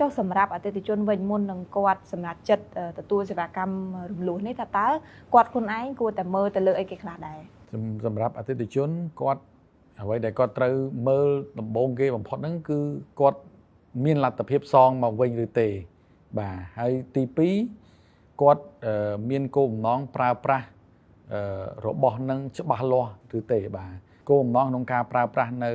ចុះសម្រាប់អតិថិជនវិញមុននឹងគាត់សម្រាប់ចិត្តទទួលសេវាកម្មរំលោះនេះថាតើគាត់ខ្លួនឯងគួរតែមើលទៅលើអីគេខ្លះដែរ? សម្រាប់អតិថិជនគាត់អ្វីដែលគាត់ត្រូវមើលដំបូងគេបំផុតហ្នឹងគឺគាត់មានលទ្ធភាពសងមកវិញឬទេបាទហើយទី2គាត់មានគោលបំណងប្រើប្រាស់របស់នឹងច្បាស់លាស់ឬទេបាទគោលបំណងក្នុងការប្រើប្រាស់នៅ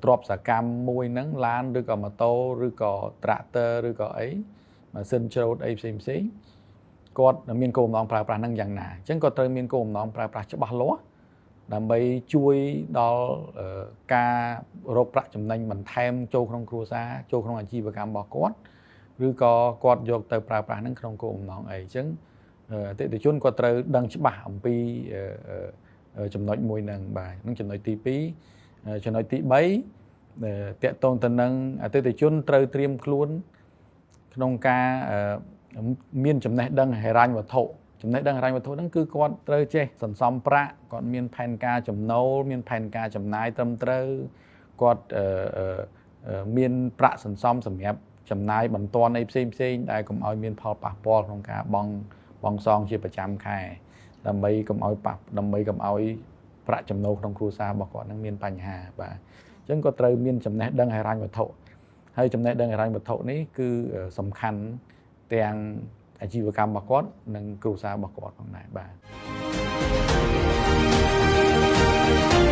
ទ្រព្យសកម្មមួយហ្នឹងឡានឬក៏ម៉ូតូឬក៏ត្រាក់ទ័រឬក៏អីម៉ាស៊ីនច្រូតអីផ្សេងផ្សេងគាត់មានគោលបំណងប្រើប្រាស់ហ្នឹងយ៉ាងណាអញ្ចឹងគាត់ត្រូវមានគោលបំណងប្រើប្រាស់ច្បាស់លាស់ដើម្បីជួយដល់ការរកប្រាក់ចំណេញបន្ថែមចូលក្នុងគ្រួសារចូលក្នុងអាជីវកម្មរបស់គាត់ឬក៏គាត់យកទៅប្រើប្រាស់ហ្នឹងក្នុងគោលបំណងអីអញ្ចឹងអតិថិជនគាត់ត្រូវដឹងច្បាស់អំពីចំណុចមួយហ្នឹងបាទនឹងចំណុចទី2ចំណុចទី3ទាក់ទងទៅនឹងអតិថិជនត្រូវត្រៀមខ្លួនក្នុងការមានចំណេះដឹងហិរញ្ញវត្ថុចំណេះដឹងហិរញ្ញវត្ថុហ្នឹងគឺគាត់ត្រូវចេះសន្សំប្រាក់គាត់មានផែនការចំណូលមានផែនការចំណាយត្រឹមត្រូវគាត់មានប្រាក់សន្សំសម្រាប់ចំណាយបន្ទាន់អីផ្សេងផ្សេងដែលកុំឲ្យមានផលប៉ះពាល់ក្នុងការបង់បង់សងជាប្រចាំខែដើម្បីកុំឲ្យប៉ះដើម្បីកុំឲ្យប្រាក់ចំណូលក្នុងគ្រួសាររបស់គាត់នឹងមានបញ្ហាបាទអញ្ចឹងគាត់ត្រូវមានចំណេះដឹងហិរញ្ញវត្ថុហើយចំណេះដឹងហិរញ្ញវត្ថុនេះគឺសំខាន់ទាំងអាជីវកម្មរបស់គាត់និងគ្រួសាររបស់គាត់ផងដែរបាទ។